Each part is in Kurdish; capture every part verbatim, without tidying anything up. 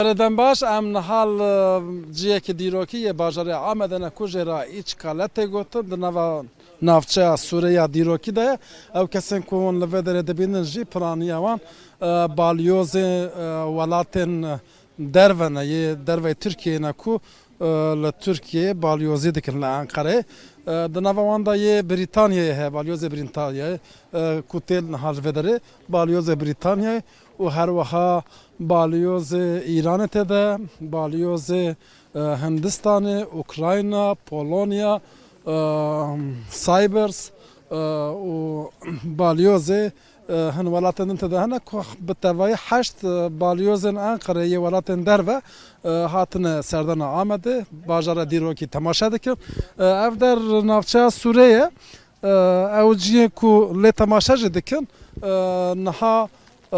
Serê dem baş, em niha li cihekî dîrokî yê bajarê Amedê ne ku jê re Îçkale tê gotin, di nava navçeya Sûrê ya dîrokî de ye. Ew kesên ku hûn li vê derê dibînin jî piraniya wan, e, balyozê, e, welatên derve ne, yê derveyê Tirkiyeyê ne ku, e, li Tirkiyeyê balyozî dikin li Enqereyê. E, di nava wan de yê Brîtanyayê heye, balyozê Brîtanyayê, e, ku tê niha ji vê derê, balyozê Brîtanyayê û her wiha balyozê Îranê tê de, balyozê, e, Hindistanê, Ukrayna, Polonya, e, Cyprus, e, û balyozê, e, hin welatên din tê de hene ku bi tevayî heşt, e, balyozên Enqerê yê welatên derve, e, hatine serdana Amedê, bajara dîrokî temaşe dikin. E, ev der navçeya Sûrê ye. E, ew cihê ku lê temaşe jî dikin, e, niha, e,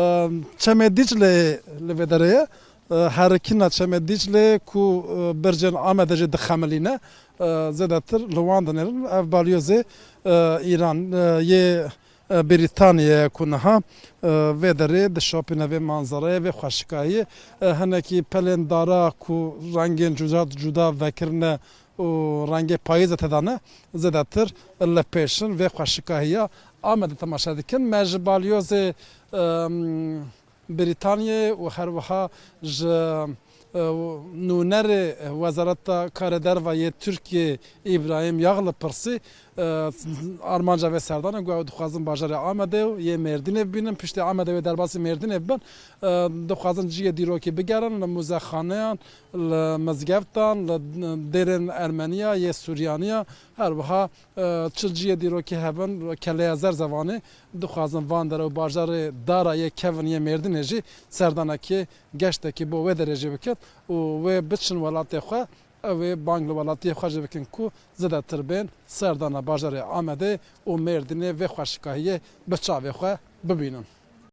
Çemê Dîcleyê li vê derê ye. E, herikîna Çemê Dîcleyê ku, e, bircên Amedê jî dixemilîne, e, zêdetir li wan dinêrin. Ev balyozê, e, Îran, e, yê, e, Brîtanyayê ku niha, e, vê derê dişopîne vê manzerayê, vê xweşikahiyê. E, hinekî pelên dara ku rengên cuda cuda vekirine, û rengê payîzê tê de ne, zêdetir li pêş in vê xweşikahiya Amedê temaşe dikin. Me ji balyozê, em, Brîtanyê û her wiha ji, e, nûnerê Wezareta Karê Derve yê Tirkiyê Îbrahîm Yaglı pirsî, e, armanca vê serdana, got ew dixwazin bajarê Amedê û yê Mêrdînê bibînin, piştî Amedê wê derbasî Mêrdînê bibin, e, dixwazin cihê dîrokî bigerin li muzexaneyan, li mizgeftan, li dêrên Ermeniya yê Suryaniya, her wiha, e, çi cihê dîrokî hebin, Keleya Zerzevanê, dixwazin van dere û bajarê dara yê kevin yê Mêrdînê jî serdanekê, geştekî bo wê derê jî bikin û wê biçin welatê xwe, ew ê bang li welatiyê xwe jî bikin ku zêdetir bên serdana bajarê Amedê û Mêrdînê vê xweşikahiyê bi çavê xwe bibînin.